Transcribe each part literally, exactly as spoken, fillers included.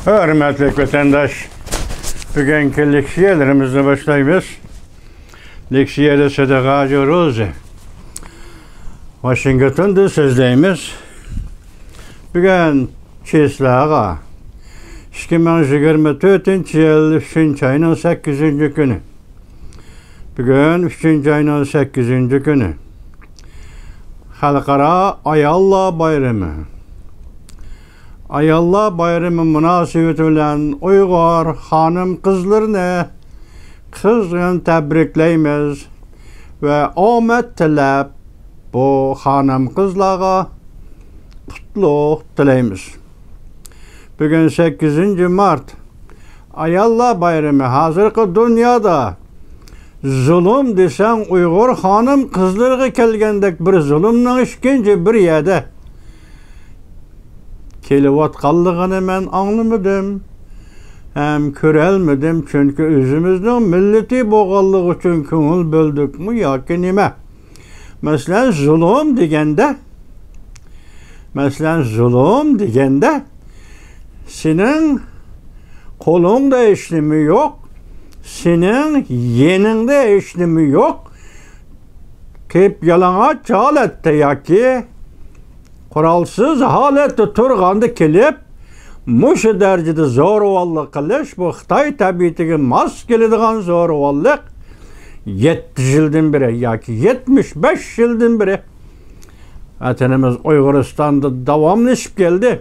ھۆرمەتلىك ۋەتەنداش، بۈگۈنكى لېكسىيەلىرىمىزنى باشلايمىز. لېكسىيەدە سەدىقە ھاجى روزى ۋاشىنگتوندىن سۆزلەيمىز. بۈگۈن چىسلاغا ئىككى مىڭ يىگىرمە تۆتىنچى يىل ئۈچىنچى ئاينىڭ سەككىزىنچى كۈنى. بۈگۈن ئۈچىنچى ئاينىڭ سەككىزىنچى كۈنى. خەلقئارا ئاياللار بايرىمى. ئاياللار بايرىمى مۇناسىۋىتى بىلەن ئۇيغۇر خانىم-قىزلىرىنى قىزغىن تەبرىكلەيمىز ۋە ئومەت تىلەپ، بۇ خانىم-قىزلارغا قۇتلۇق تىلەيمىز. بۈگۈن سەككىزىنچى مارت، ئاياللار بايرىمى. ھازىرقى دۇنيادا زۇلۇم دېسەڭ، ئۇيغۇر خانىم-قىزلىرىغا كەلگەندەك بىر زۇلۇمنىڭ ئىككىنچى بىر يەردە كېلىۋاتقانلىقىنى مەن ئاڭلىمىدىم ھەم كۆرەلمىدىم، چۈنكى ئۆزىمىزنىڭ مىللىتى بولغانلىقى ئۈچۈن كۆڭۈل بۆلدۇقمۇ ياكى نېمە؟ مەسىلەن، زۇلۇم دېگەندە، مەسىلەن، زۇلۇم دېگەندە، سېنىڭ قولۇڭدا ھېچنېمە يوق، سېنىڭ يېنىڭدا ھېچنېمە يوق، قىپيالىڭاچ ھالەتتە ياكى قورالسىز ھالەتتە تۇرغاندا كېلىپ، مۇشۇ دەرىجىدە زورىۋاللىق قىلىش، بۇ خىتاي تەبىئىتىگە ماس كېلىدىغان زورىۋاللىق. يەتتە يىلدىن بېرى ياكى يەتمىش بەش يىلدىن بېرى ۋەتىنىمىز ئۇيغۇرىستاندا داۋاملىشىپ كەلدى.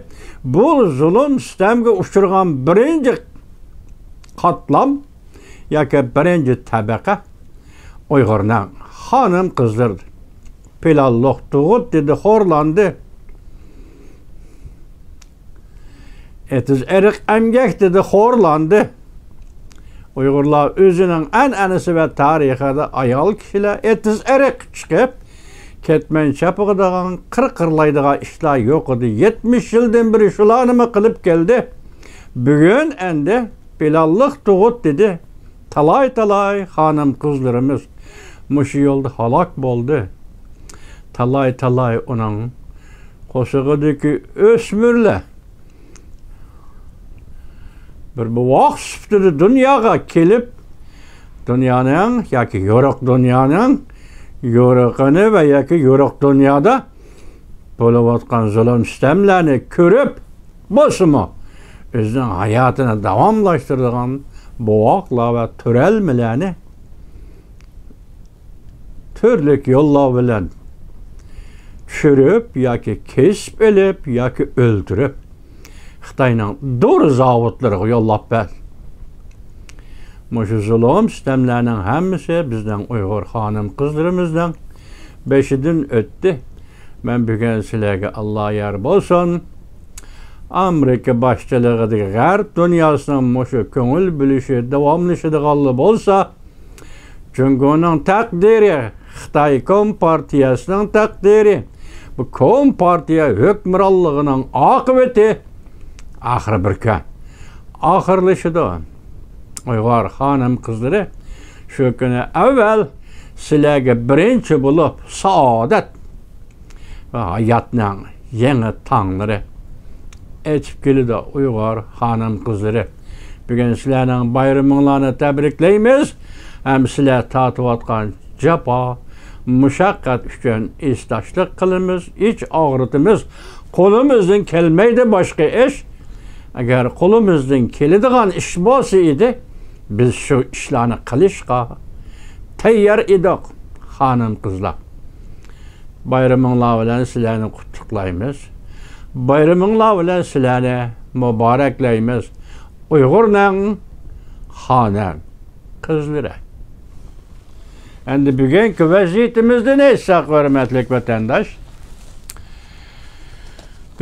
بۇ زۇلۇم، سىتەمگە ئۇچرىغان بىرىنچى قاتلام ياكى بىرىنچى تەبەقە ئۇيغۇرنىڭ خانىم-قىزلىرىدى. پىلانلىق تۇغۇت دېدى، خورلاندى. ئېتىز-ئېرىق-ئەمگەك دېدى، خورلاندى. ئۇيغۇرلار ئۆزىنىڭ ئەنئەنىسى ۋە تارىخىدا ئايال كىشىلەر ئېتىز-ئېرىق چىقىپ، كەتمەن چاپىدىغان، قىرقىرلايدىغان ئىشلار يوق ئىدى. يەتمىش يىلدىن بېرى شۇلارنىمۇ قىلىپ كەلدى. بۈگۈن ئەندى پىلانلىق تۇغۇت دېدى. تالاي-تالاي خانىم-قىزلىرىمىز مۇشۇ يولدا ھالاك بولدى. تالاي-تالاي ئۇنىڭ قورسىقىدىكى ئۆسمۈرلەر بىر بوۋاق سۈپىتىدە دۇنياغا كېلىپ، دۇنيانىڭ ياكى يورۇق دۇنيانىڭ يورۇقىنى ۋە ياكى يورۇق دۇنيادا بولۇۋاتقان زۇلۇم-سىتەملەرنى كۆرۈپ، بولسىمۇ ئۆزىنىڭ ھاياتىنى داۋاملاشتۇرىدىغان بوۋاقلار ۋە تۆرەلمىلەرنى تۈرلۈك يوللار بىلەن چۈشۈرۈپ ياكى كېسىپ ئېلىپ ياكى ئۆلتۈرۈپ، خىتاينىڭ دورا زاۋۇتلىرىغا يوللاپ بەردى. مۇشۇ زۇلۇم-سىتەملەرنىڭ ھەممىسى بىزنىڭ ئۇيغۇر خانىم-قىزلىرىمىزنىڭ بېشىدىن ئۆتتى. مەن بۈگۈن سىلەرگە، ئاللا يار بولسۇن، ئامېرىكا باشچىلىقىدىكى غەرب دۇنياسىنىڭ مۇشۇ كۆڭۈل بۆلۈشى داۋاملىشىدىغانلا بولسا، جۇڭگونىڭ تەقدىرى، خىتاي كومپارتىيەسىنىڭ تەقدىرى، بۇ كومپارتىيە ھۆكۈمرانلىقىنىڭ ئاقىۋىتى ئاخىرى بىر كۈن ئاخىرلىشىدۇ. ئۇيغۇر خانىم-قىزلىرى، شۇ كۈنى ئەۋۋەل سىلەرگە بىرىنچى بولۇپ سائادەت ۋە ھاياتنىڭ يېڭى تاڭلىرى ئېچىپ كېلىدۇ، ئۇيغۇر خانىم-قىزلىرى. بۈگۈن سىلەرنىڭ بايرىمىڭلارنى تەبرىكلەيمىز ھەم سىلەر تارتىۋاتقان جاپا، مۇشەققەت ئۈچۈن ھېسداشلىق قىلىمىز، ئىچ ئاغرىتىمىز. قولىمىزدىن كەلمەيدۇ باشقا ئىش. ئەگەر قولىمىزدىن كېلىدىغان ئىش بولسا ئىدى، بىز شۇ ئىشلارنى قىلىشقا تەييار ئىدۇق، خانىم-قىزلار. بايرىمىڭلار بىلەن سىلەرنى قۇتلۇقلايمىز. بايرىمىڭلار بىلەن سىلەرنى مۇبارەكلەيمىز. ئۇيغۇرنىڭ خانىم-قىزلىرى. ئەمدى بۈگۈنكى ۋەزىيىتىمىزدىن ئېيتساق، ھۆرمەتلىك ۋەتەنداش،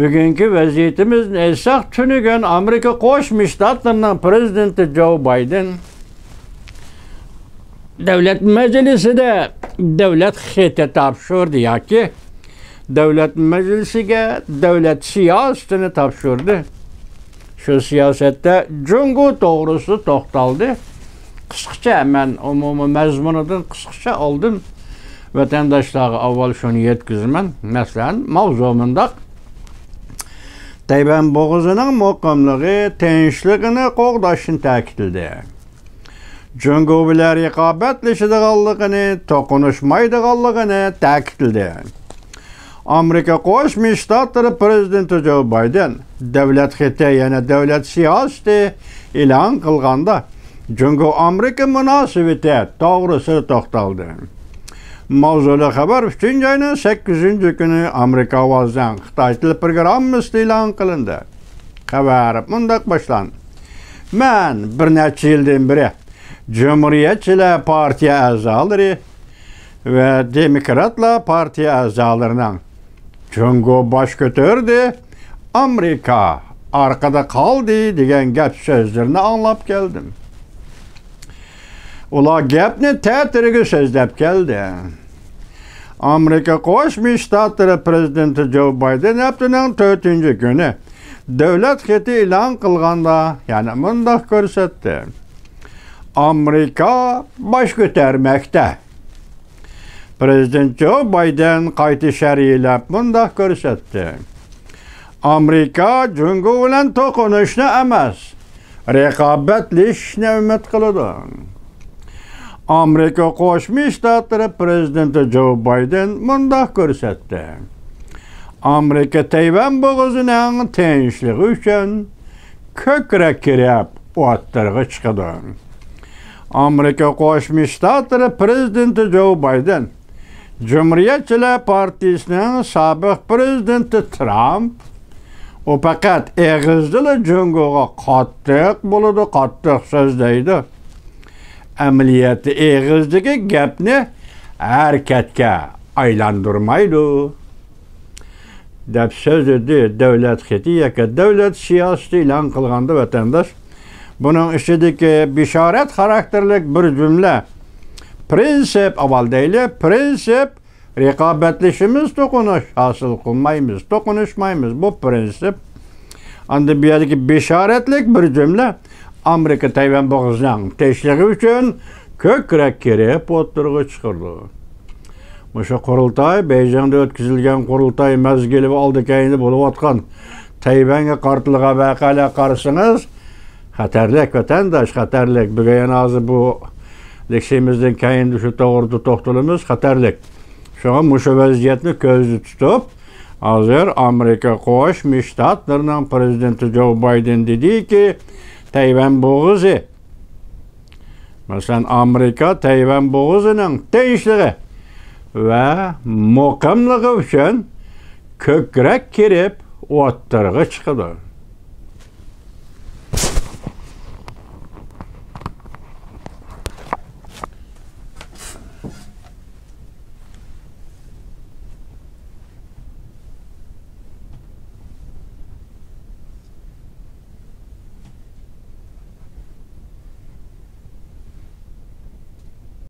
بۈگۈنكى ۋەزىيىتىمىزنى ئېيتساق، تۈنۈگۈن ئامېرىكا قوشما شتاتلىرىنىڭ پىرېزىدېنتى جو بايدېن دۆلەت مەجلىسىدە دۆلەت خېتى تاپشۇردى ياكى دۆلەت مەجلىسىگە دۆلەت سىياسىتىنى تاپشۇردى. شۇ سىياسەتتە جۇڭگو توغرىسىدا توختالدى. قىسقىچە، مەن ئومۇمىي مەزمۇنىدىن قىسقىچە ئالدىم. ۋەتەنداشلارغا ئاۋۋال شۇنى يەتكۈزىمەن. مەسىلەن، ماۋزۇ مۇنداق. تەيۋەن بوغۇزىنىڭ مۇقىملىقى، تىنچلىقىنى قوغداشنى تەكىتلىدى. جۇڭگو بىلەن رىقابەتلىشىدىغانلىقىنى، توقۇنۇشمايدىغانلىقىنى تەكىتلىدى. ئامېرىكا قوشما شتاتلىرى پىرېزىدېنتى جو بايدېن دۆلەت خېتى، يەنى دۆلەت سىياسىتى ئېلان قىلغاندا، جۇڭگو ئامېرىكا مۇناسىۋىتى توغرىسىدا توختالدى. ماۋزۇلۇق خەۋەر ئۈچىنچى ئاينىڭ سەككىزىنچى كۈنى ئامېرىكا ئاۋازىنىڭ خىتاي تىل پروگراممىسىدا ئېلان قىلىندى. خەۋەر مۇنداق باشلاندى. مەن بىر نەچچە يىلدىن بېرى جۇمھۇرىيەتچىلەر پارتىيە ئەزالىرى ۋە دېموكراتلار پارتىيە ئەزالىرىنىڭ «جۇڭگو باش كۆتۈردى، ئامېرىكا ئارقىدا قالدى» دېگەن گەپ سۆزلىرىنى ئاڭلاپ كەلدىم. ئۇلار گەپنى تەتۈرىگە سۆزلەپ كەلدى. ئامېرىكا قوشما شتاتلىرى پىرېزىدېنتى جو بايدېن ھەپتىنىڭ تۆتىنچى كۈنى دۆلەت خېتى ئېلان قىلغاندا يەنە مۇنداق كۆرسەتتى: «ئامېرىكا باش كۆتەرمەكتە.» پىرېزىدېنت جو بايدېن قايتا شەرھلەپ مۇنداق كۆرسەتتى: «ئامېرىكا جۇڭگو بىلەن توقۇنۇشنى ئەمەس، رىقابەتلىشىشنى ئۈمىد قىلىدۇ.» ئامېرىكا قوشما شتاتلىرى پىرېزىدېنتى جو بايدېن مۇنداق كۆرسەتتى: «ئامېرىكا تەيۋەن بوغۇزىنىڭ تىنچلىقى ئۈچۈن كۆكرەك كېرىپ ئوتتۇرىغا چىقىدۇ.» ئامېرىكا قوشما شتاتلىرى پىرېزىدېنتى جو بايدېن جۇمھۇرىيەتچىلەر پارتىيىسىنىڭ سابىق پىرېزىدېنتى ترامپ، ئۇ پەقەت ئېغىزدىلا جۇڭگوغا قاتتىق بولىدۇ، قاتتىق سۆزلەيدۇ. ئەمەلىيەتتە ئېغىزدىكى گەپنى ھەرىكەتكە ئايلاندۇرمايدۇ، دەپ سۆزلىدى دۆلەت خېتى ياكى دۆلەت سىياسىتى ئېلان قىلغاندا ۋەتەنداش. بۇنىڭ ئىچىدىكى بېشارەت خاراكتېرلىك بىر جۈملە، پرىنسىپ، ئاۋۋال دەيلى، پرىنسىپ، رىقابەتلىشىمىز، توقۇنۇش ھاسىل قىلمايمىز، توقۇنۇشمايمىز. بۇ پرىنسىپ. ئاندىن بۇ يەردىكى بېشارەتلىك بىر جۈملە، ئامېرىكا تەيۋەن بوغۇزىنىڭ تىنچلىقى ئۈچۈن كۆكرەك كېرىپ ئوتتۇرىغا چىقىرىدۇ. مۇشۇ قۇرۇلتاي، بېيجىڭدا ئۆتكۈزۈلگەن قۇرۇلتاي مەزگىلى ۋە ئالدى كەينىدە بولۇۋاتقان تەيۋەنگە قارىتىلغان ۋەقەلەرگە قارىسىڭىز، خەتەرلىك، ۋەتەنداش، خەتەرلىك. بۈگۈن يەنە ھازىر بۇ لېكسىيىمىزدىن كەينىدە شۇ توغرىدا توختىلىمىز، خەتەرلىك. شۇڭا مۇشۇ ۋەزىيەتنى كۆزدە تۇتۇپ، ھازىر ئامېرىكا قوشما شتاتلىرىنىڭ پىرېزىدېنتى جو بايدېن دېدىكى، تەيۋەن بوغۇزى، مەسىلەن، ئامېرىكا تەيۋەن بوغۇزىنىڭ تىنچلىقى ۋە مۇقىملىقى ئۈچۈن كۆكرەك كېرىپ ئوتتۇرىغا چىقىدۇ.